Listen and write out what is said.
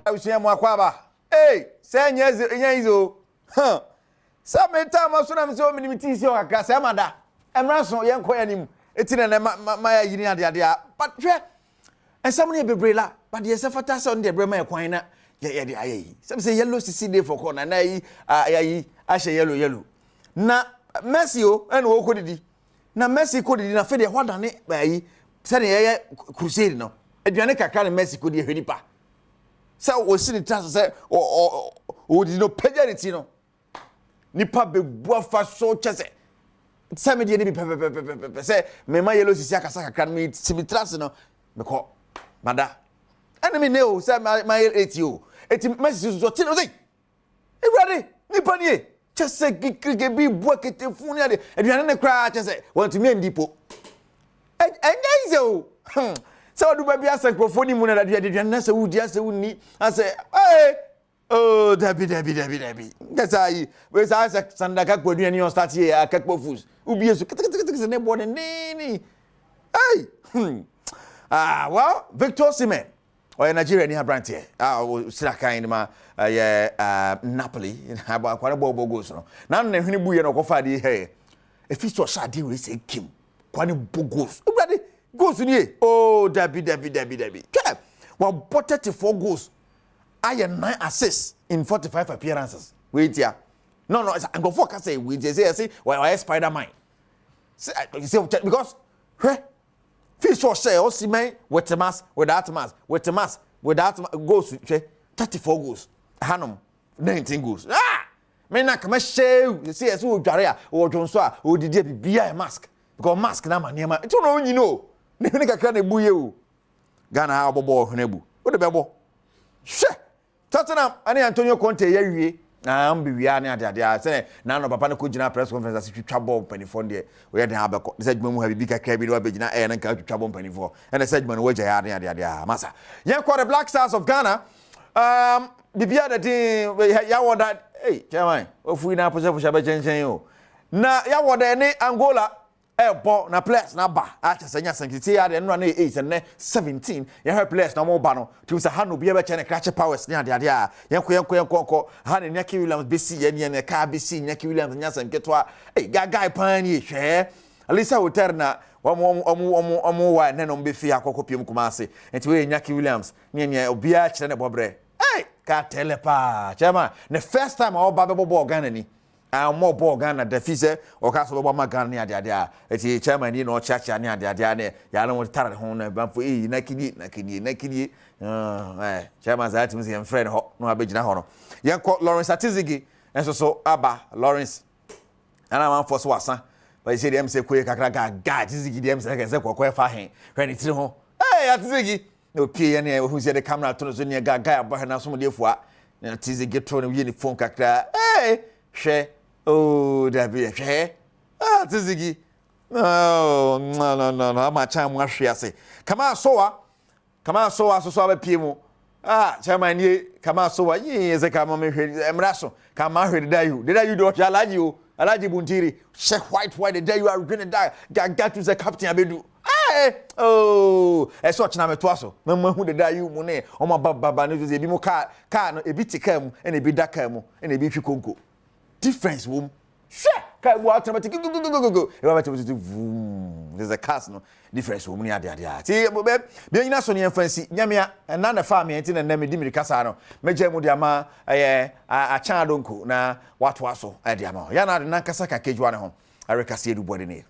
Abusua mu akwaaba. Ei, sɛ ɛnyɛ zi ɛnyɛ easy o. Huh. Sɛ me taa ma so na me sɛ o mede me ti si hɔ kakra sɛ ɛma da. Ɛmmra so yɛnkɔ yɛn anim. Eti na nɛ ma ma ma yɛ ne adeade a. But hwɛ, nsɛm no yɛ bebree la. But deɛ sɛ fata sɛ ɔno deɛ brɛ ma yɛ kwan na yɛ yɛde ayɛ yi. Sɛ sɛ yellow sisi day for kɔ na na yi a yɛayi ahyɛ yellow yellow. Na Messi o ɛna wɔkɔ didi. Na Messi kɔ didi na afei deɛ ɛhɔ adane ayi sɛdeɛ yɛyɛ crusade no. Aduane kakra na Messi kɔ di ɛhwɛ nipa. Sɛ ɔsi ne tiri ase sɛ ɔdidi no pagya ne ti no nipa bɛbu afa so kyɛ sɛ sɛ medeɛ ne bi pɛpɛpɛpɛpɛ sɛ mema yellow sisi akasa kakra no mesi me tiri ase no mekɔ mada ɛne me ne o sɛ mayɛ eti o eti mɛsisi so ɔte no sɛ Awurade, nipa nie! Kyɛ sɛ kikirike bi bu aketefun ne ade, aduane ne koraa kyɛ sɛ wɔntumi andi po. Ɛnyɛ easy o. Hmm. Sɛ wɔde ba bi asɛ nkurɔfoɔ ne mu na aduane aduane na sɛ wodi asɛ wonni asɛ ee oh dabi dabi dabi dabi. Nkɛ saa yi wei saa sɛ sanda kakpo aduane yɛn start yɛ akakpo foods. Wobie so keteketekete ne bɔ dendeenden. Hey! Hmm. Ah, well, Victor Osimhen. Ɔyɛ Nigeria ni aberanteɛ a ɔsira kan de ma ɛyɛ Napoli. Akwa no bɔɔ bɔ goals no. Na ne hwene bu yɛ na ɔkɔfa adeɛ hɛɛ. Efi sɛ ɔhyɛ adeɛ wei sɛ kim. Kwa no bɔ goals. Ewurade goals nie. Oh dabi dabi dabi dabi. Twɛ wabɔ 34 goals ayɛ 9 assists in 45 appearances. Wei tia. No no nkurɔfoɔ ka sɛ wei tia sɛ yɛse wayɛ Spider-Man. Sɛ because hwɛ Fii sɛ ɔhyɛɛ Osimhen with mask, without mask, with mask, without mask, goals hwɛ 34 goals, hanom 19 goals. Ah! Me na kama hyɛ sɛ yɛ sɛ ɔdware a, ɔdwo nso a, ɔdidi a biribiara yɛ mask. Because mask na ama nneɛma. Nti na ɔnyi no. Ne hwene kakra na ebu yɛ o. Ghana ha ɔbɔbɔ ɔhwene abu. Wode bɛbɔ. Hwɛ! Tottenham ne Antonio Conte yɛ awie na wɔn bɛ wia ne adeade a sɛ n'ano papa no kɔ gyina press conference ase twitwa bɔɔl mpanimfoɔ no deɛ wɔyɛ den abɛkɔ ne sɛ adwuma mu ha biribi kakra bi na wabɛgyina ɛyɛ no nka twitwa bɔɔl mpanimfoɔ ɛna sɛ adwuma no wɔagya yɛ ne adeade a masa yɛn kɔ the Black Stars of Ghana um, biribi a den yɛawɔ da ei chairman wafu yi na apohyɛpohyɛ bɛkyɛnkyɛn o na yɛawɔ da ne Angola ɛbɔ na players na ba a kyɛ sɛ nya sɛn tete ya deɛ nnora no yɛ 8 ɛnnɛ 17 yɛhwɛ players na wɔn ba no tumi sɛ ha na obiara bɛkyɛ ne krakye powers ne adeade a yɛnkɔ yɛnkɔ yɛnkɔ nkɔ ha na Nyaki Williams bɛsi yɛn yɛn kaa bɛsi Nyaki Williams nya sɛn ketewa ei guy paa nie hwɛ Alisa Hotel na wɔn wɔn wɔn wɔn wɔn wa ɛnɛ na wɔn bɛfi akɔkɔ piem Kumasi nti wɔyɛ Nyaki Williams ne nea obiara kyerɛ ne bɔbrɛ ei kaa tɛlɛ paa kyerɛ ma ne first time a ɔba bɛbɔ bɔɔl Ghana ni A ɔmmɔɔ bɔɔl Ghana da fi sɛ ɔkaa sɛ ɔbɛbɔ ama Ghana ne adeade a ɛti chairman ni na ɔkyeakyea ne adeade a ne yɛa ne wɔn tare ne ho na banfo eyi na kidie na kidie na kidie ɛɛ chairman saa tumi sɛ yɛn frɛ ne hɔ na wabɛgyina hɔ no yɛnkɔ Lawrence Atizigi nso so aba Lawrence ɛna amanfoɔ so wasa bɛyɛ sɛ deɛ ɛm sɛ koye kakra gaga Atizigi deɛ ɛm sɛ kɛsɛ kɔkɔɛ fa he hwɛ ne tiri ho ɛɛ Atizigi Na opie yɛ nea ohu sɛ yɛde camera ato no so nea guy abɔ hwɛ n'asomdefo a na tizi geto no wie ne phone kakra ee hwɛ oh dabi hwɛ ah tizigi oh no no no no ama kyan mu ahwe ase kama asowa kama asowa soso abɛpie mu ah chairman nie kama asowa yii sɛ kama me hwɛ mmra so kama hwɛ deda yu deda yu de ɔhwɛ alaji o alaji buntiri hyɛ white white deda yu ahwɛ ne da gaga tu sɛ captain abedu. Ɛɛ oh ɛsɛ ɔkyena metoa so na mo ahu deda yi mu ne wɔn aba baba ne so sɛ ebi mo kaa kaa no ebi te kaa mu ɛna ebi da kaa mu ɛna ebi twi konko difference wɔm hwɛ kaa mu atena bɛte gogogogogo ebi abɛte bɛte vuum sɛ sɛ cars no difference wɔm ne ade ade a ti bɛ bɛ nyina so ne yɛn fansi nyamea ɛna na fa me ɛnti na nnɛ me di mirika saa no mɛgya mu de ama ɛyɛ akyɛn adonko na watoa so ɛde ama yɛn na ade nankasa ka kejuwa ne ho ɛrekasa edu bɔde ne.